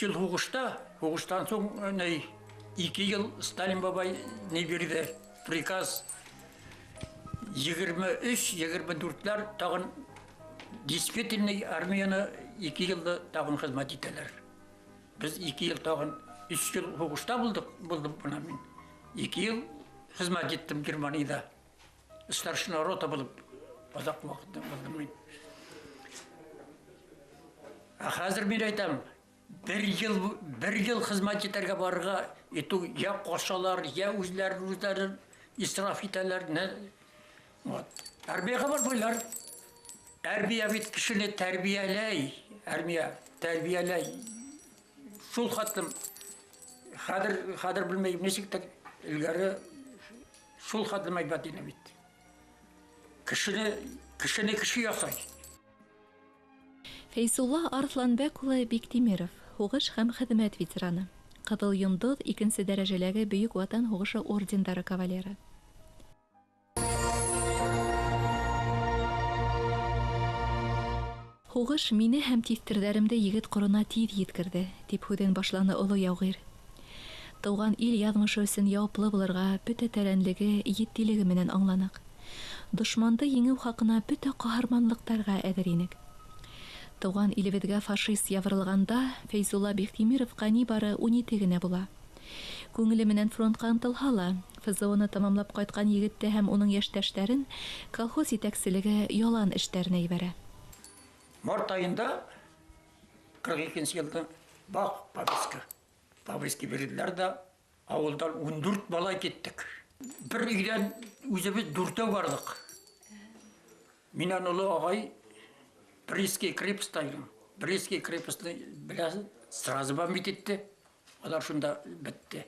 3 ел һуғышта, һуғыштан һуң 2 ел Сталин бабай ни бирҙе, приказ 23-24-ләр тағын действительный армияны 2 йылда тағын хеҙмәт итәләр. Беҙ 2 ел тағын 3 ел һуғышта булдыҡ, булдым бына мин. 2 ел хеҙмәт иттем Германияда. Старшина рота булып оҙаҡ ваҡыт булдым мин. Ә хәҙер мин әйтәм, бер ел хеҙмәт итәргә барырға итү я ҡосалар, я үҙҙәрен исраф итәләр. Вот. Армияға бармайлар. Армия бит кешене тәрбиәләй, армия тәрбиәләй. Шул хәтлем хәҙер белмәйем нисек тә элгәре шул хәтлем әйбәт ине бит. Кешене кеше яһай. Фәйзулла Арыҫланбәк улы Биктимиров, һуғыш һәм хеҙмәт ветераны, Ҡыҙыл Йондоҙ икенсе дәрәжәләге Бөйөк Ватан һуғышы ордендары кавалеры. Һуғыш мине һәм тиҫтерҙәремде егет ҡорона тиҙ еткерҙе, тип һүҙен башланы оло яугир. Тыуған ил яҙмышы өсөн яуаплы булырға бөтә тәрәнлеге, етдилеге менән аңланыҡ. Дошманды еңеү хаҡына бөтә ҡаһарманлыҡтарға әҙер инек. Тыуған илебеҙгә фашист ябырылғанда Фәйзулла Биктимировҡа ни бары 17 генә була. Күңеле менән фронтҡа ынтылһа ла, ФЗО-ны тамамлап ҡайтҡан егетте һәм уның йәштәштәрен колхоз етәкселеге ялан эштәренә ебәрә. Март айында 42 йылда баҡ повестка. Повестка бирҙеләр ҙә ауылдан 14 бала киттек. Бер өйҙән үҙебеҙ дүртәү барҙыҡ. Минән оло ағай Брестский крепость. Брестский крепостны беләһең, сразу бомбить итте. Улар шунда бөттө.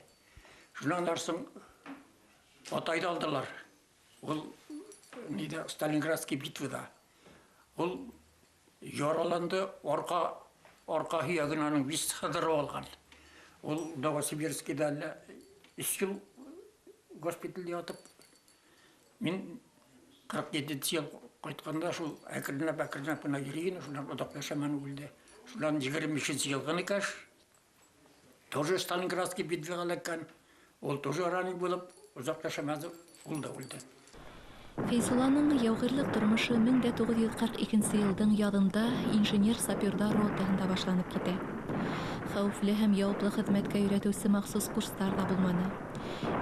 Шунан һуң атайҙы алдылар. Ул ниҙә Сталинградский битвада. Ул яраланды, арҡа һөйәген аның вис һыҙырып алған. Ул Новосибирскиҙа әллә 3 йыл госпиталдә ятып, мин 47 йыл ҡайтҡанда шул әкренләп кенә йөрөйөн, шунан оҙаҡ йәшәмәне үлде. Шунан 25 йылғы никаш, тоже Сталинградский битваға эләккән. Ул тоже ранен булып, оҙаҡ йәшәмәне, ул да үлде. Фәйзулланың яугирлык тормошы 1942 йылдың яҙында инженер-саперҙар ротаһында башланып китә. Хәүефле һәм яуаплы хеҙмәткә өйрәтеүсе махсус курстар ҙа булманы.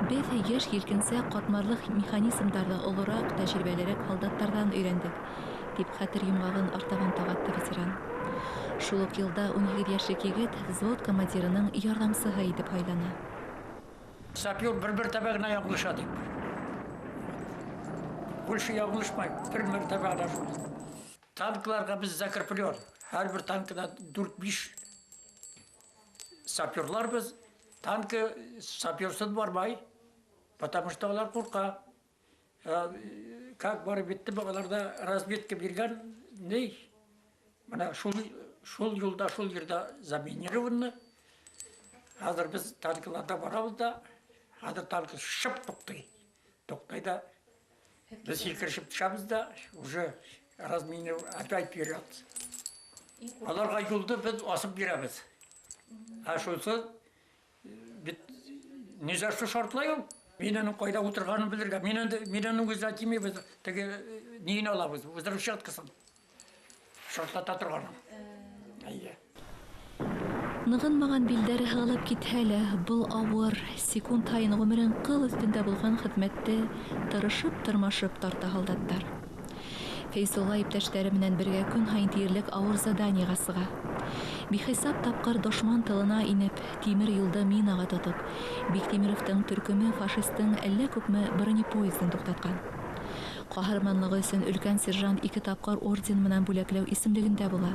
Беҙ йәш елкенсәк ҡатмарлыҡ механизмдарҙы олораҡ, тәжрибәлерәк һалдаттарҙан өйрәндек, тип хәтер йомғағын артабан тағатты ветеран. Шул уҡ йылда 18 йәшлек егет взвод командирының ярҙамсыһы итеп һайлана. Сапер бер мәртәбә генә яңылыша тип. Больше яңылышмай, бер мәртәбә генә шул. Танкларға беҙ закреплен. Һәр бер танкыда 4-5 саперлар беҙ. Танкы саперсыҙ бармай, потому что улар ҡурҡа. Как барып етте, уларҙа разведка биргән, ни? Бына шул юлда, шул ерҙә заминированы. Хәҙер беҙ танкларҙа барабыҙ да, хәҙер танкы шып туҡтай. Туҡтай да, беҙ һикерешеп төшәбеҙ ҙә, уже разминирован, опять вперед. Уларға юлды беҙ асып бирәбеҙ. Ә шунсы бит ни за что шартлай ул. Мин уның ҡайҙа ултырғанын белергә. Мин уның үҙенә тимәйбеҙ, теге ниен алабыҙ, взрывчаткасын шартлата торғанын. Әйе. Нығынмаған билдәре һығылып китһә лә, был ауыр, секунд һайын ғүмерең ҡыл өҫтөндә булған хеҙмәтте тырышып-тырмашып тарта һалдаттар. Фәйзулла иптәштәре менән бергә көн һайын тиерлек ауыр заданиеға сыға. Бихисап тапҡыр дошман тылына инеп, тимер юлды минаға тотоп, Биктимировтың төркөмө фашисттың әллә күпме бронепоездын туҡтатҡан. Ҡаһарманлығы өсөн өлкән сержант 2 тапҡыр орден менән бүләкләү исемлегендә була.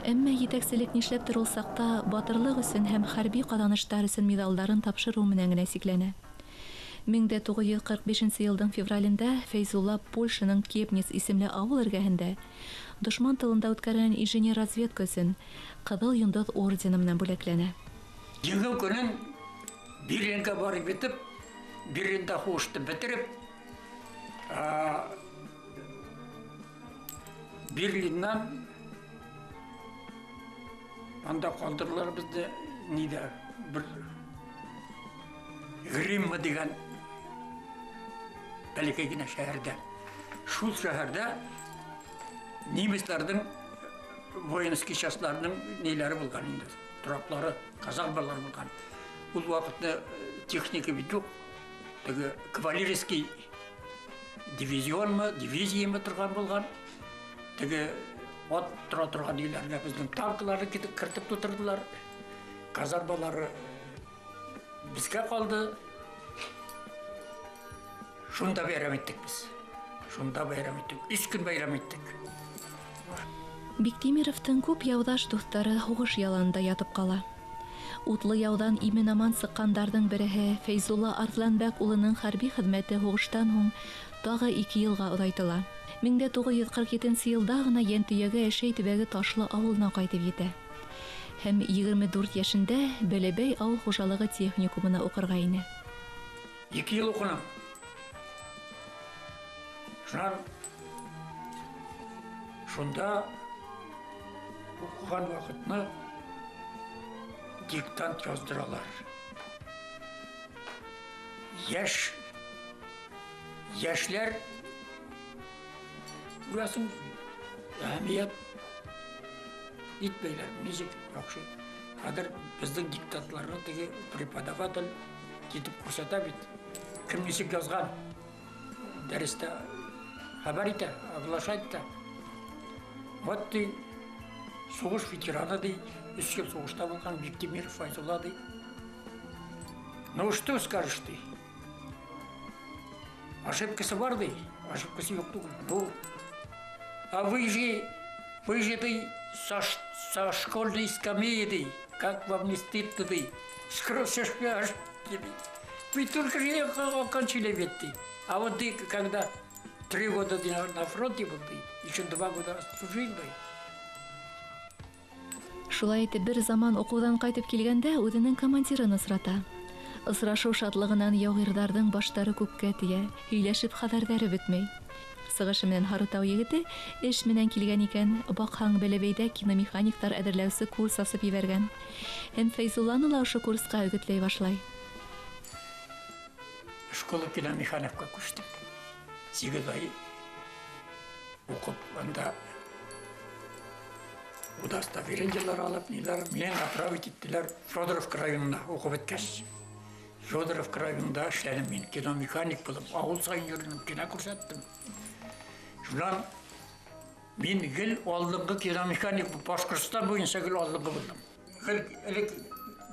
Әммә етәкселек нишләптер ул саҡта батырлыҡ өсөн һәм хәрби ҡаҙаныштар өсөн миҙалдарын тапшырыу менән генә сикләнә. 1945 йылдың февралендә Фәйзулла Польшаның Кепниц исемле ауыл эргәһендә дошман тылында үткәргән инженер разведка өсөн Ҡыҙыл Йондоҙ ордены менән бүләкләнә. Еңеү көнөн Берлинға барып етеп, Берлинда һуғышты бөтөрөп, Берлиннан Анда ҡалдырҙылар беҙҙе ниҙә бер Гримма тигән бәләкәй генә шәһәрҙә. Шул шәһәрҙә немецларҙың воинский частьларының ниләре булған инде, тораҡтары, казармалары булған. Ул ваҡытта техника бит юҡ. Теге кавалерийский дивизионмы, дивизиямы торған булған. Теге ат тора торған өйләргә беҙҙең танкларны кертеп тутырҙылар. Казармалары беҙгә ҡалды. Шунда байрам иттек беҙ. Шунда байрам иттек. 3 көн байрам иттек. Биктимировтың күп яуҙаш дуҫтары һуғыш яланында ятып ҡала. Утлы яуҙан имен-аман сыҡҡандарҙың береһе Фәйзулла Арҫланбәк улының хәрби хеҙмәте һуғыштан һуң тағы 2 йылға оҙайтыла. 1947 йылда ғына Йәнтөйәгә Әшәй төбәге Ташлы ауылына ҡайтып етә. Һәм 24 йәшендә Бәләбәй ауыл хужалығы техникумына уҡырға инә. 2 йыл уҡыным. Шунан шунда уҡыған ваҡытны диктант яҙҙыралар. Йәшләр күрәсең, әһәмиәт итмәйләр, нисек яҡшы. Хәҙер беҙҙең диктантларны теге преподаватель китеп күрһәтә бит. Кем нисек яҙған дәрестә хәбәр итә, оглашать итә. Вот ты һуғыш ветераны ди, 3 йыл һуғышта булған Биктимиров Фәйзулла ди. Ну что скажешь ты? Ошибкасы бар ди, ошибкасы юҡ түгел. Ну, а вы же ты со школьной скамьи ди, как вам не стыдно ди, вы только же окончили ведь ты. А вот ты, когда 3 года на фронте был ты, еще 2 года служил ты. Шулай итеп бер заман уҡыуҙан ҡайтып килгәндә үҙенең командирын осрата. Осрашыу шатлығынан яугирҙарҙың баштары күккә тейә, һөйләшеп хәбәрҙәре бөтмәй. Сығышы менән Һарытау егете эш менән килгән икән, баҡһаң Бәләбәйҙә киномеханиктар әҙерләүсе курс асып ебәргән. Һәм Фәйзулланы ла ошо курсҡа өгөтләй башлай. Школа киномеханикка күстем. 8 ай уҡып, анда удостоверениелар алып, ниләр мине направить иттеләр Федоровка районына уҡып бөткәс. Федоровка районында эшләнем мин, киномеханик булып, ауыл сайын йөрөнөм, кино күрһәттем. Шунан мин гел алдынғы киномеханик, Башҡортостан буйынса гел алдынғы булдым. Гел элек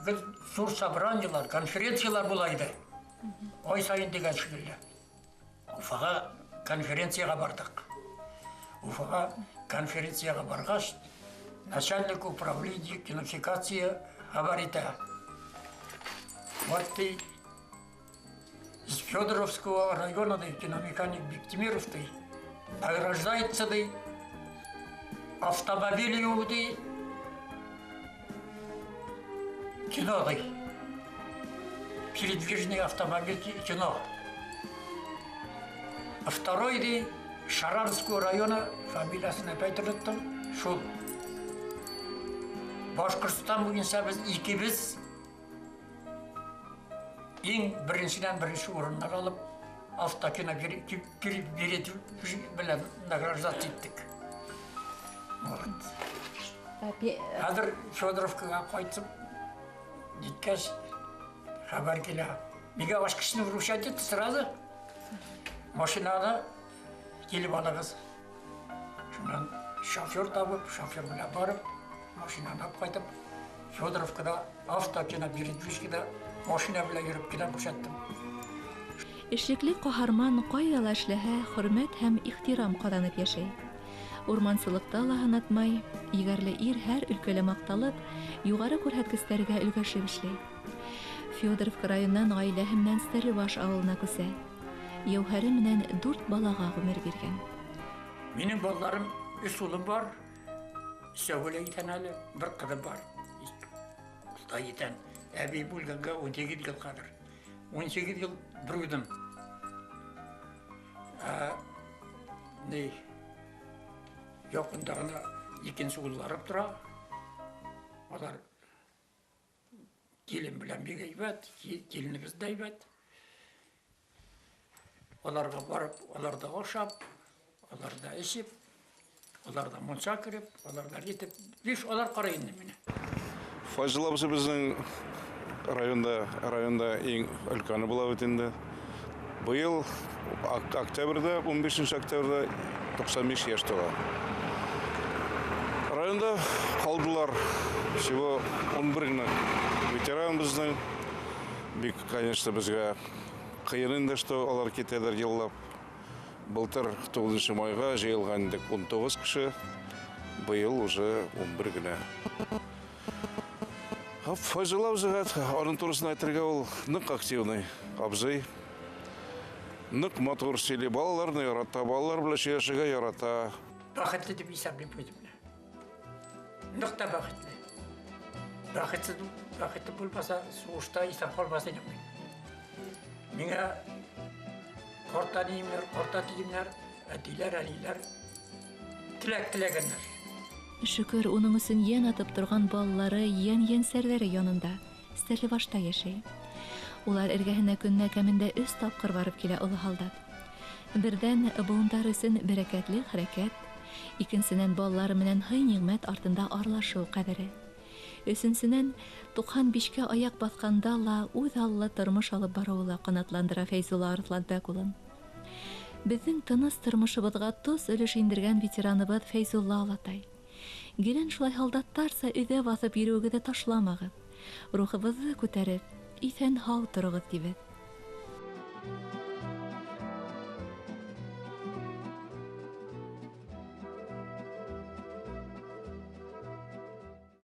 гел ҙур собраниелар, конференциялар була ине. Ай сайын тигән шикелле. Уфаға конференцияға барҙыҡ. Уфаға конференцияға барғас, начальник управления кинофикации хәбәр итә. Вот ты из Федоровского района, да, киномеханик Биктимиров, ты награждается, да, автомобилью, да, кино, да, передвижный автомобиль кино. А второй, да, Шаранского района, фамилиясын опять оноттом, шул. Башҡортостан буйынса беҙ икебеҙ иң беренсенән беренсе урындар алып, автокино белән награждать иттек. Вот. Хәҙер Федоровкаға ҡайтып еткәс, хәбәр килә. Миңә башҡысыны вручать итте сразу. Машинаны килеп алығыҙ. Шунан шофер табып, шофер менән барып, машинаны алып ҡайтып, Федоровкада автокино передвижкада машина белән йөрөп кино күрһәттем. Эшлекле ҡаһарман ҡайҙа ла эшләһә, хөрмәт һәм ихтирам ҡаҙанып йәшәй. Урмансылыҡта ла һынатмай, егәрле ир һәр өлкәлә маҡталып, юғары күрһәткестәргә өлгәшеп эшләй. Федоровка районынан ғаиләһе менән Стәрлебаш ауылына күсә. Йәүһәре менән 4 балаға ғүмер биргән. Минең балаларым 3 улым бар, өсәүе лә иҫән әле, бер ҡыҙым бар. Улда иҫән. Әбейем үлгәнгә 18 йыл хәҙер. 18 йыл бер үҙем. Яҡында ғына икенсе улларым тора. Алар килен белән бик әйбәт, киленебез дә әйбәт. Аларга барып, аларда ашап, аларда эчеп, аларда мунча кереп, аларда итеп, биш алар карый инде мине. Файзулла абзый безнең районда иң өлкәне була бит инде. Быел октябрьдә, 15 октябрьдә 95 яшь тула. Районда калдылар всего 11 генә ветеран безнең. Бик, конечно, безгә кыен инде, что алар китәләр еллап. Былтыр 9 майга җыелган идек 19 кеше, быел уже 11 генә. Файзулла абзыйга аның турысын әйтергә, ул нык активный абзый. Нык матур сөйли, балаларны ярата, балалар белән сөйләшергә ярата. Бәхетле дип исәплим үземне. Нык та бәхетле. Бәхетсез, бәхетле булмаса, сугышта исән калмас идем мин. Миңа карт әниемнәр, карт әтиемнәр, әтиләр, әниләр теләк теләгәннәр. Шөкер, уның өсөн йән атып торған балалары, йән-йәнсәрләре янында, Стәрлебашта йәшәй. Улар эргәһенә көнөнә кәмендә 3 тапҡыр барып килә оло һалдат. Берҙән, быуындар өсөн бәрәкәтле хәрәкәт, икенсенән, балалары менән һый-ниғмәт артында аралашыу ҡәҙере. Өсөнсөнән, 95-кә аяҡ баҫҡанда ла үҙ аллы тормош алып барыуы ла ҡанатландыра Фәйзулла Арыҫланбәк улын. Беҙҙең тыныс тормошобоҙға тос өлөш индергән ветераныбыҙ Фәйзулла олатай. Гелән шулай һалдаттарса өйҙә баҫып йөрөүегеҙҙе ташламағыҙ. Рухыбыҙҙы күтәреп, иҫән һау тороғоҙ тибеҙ.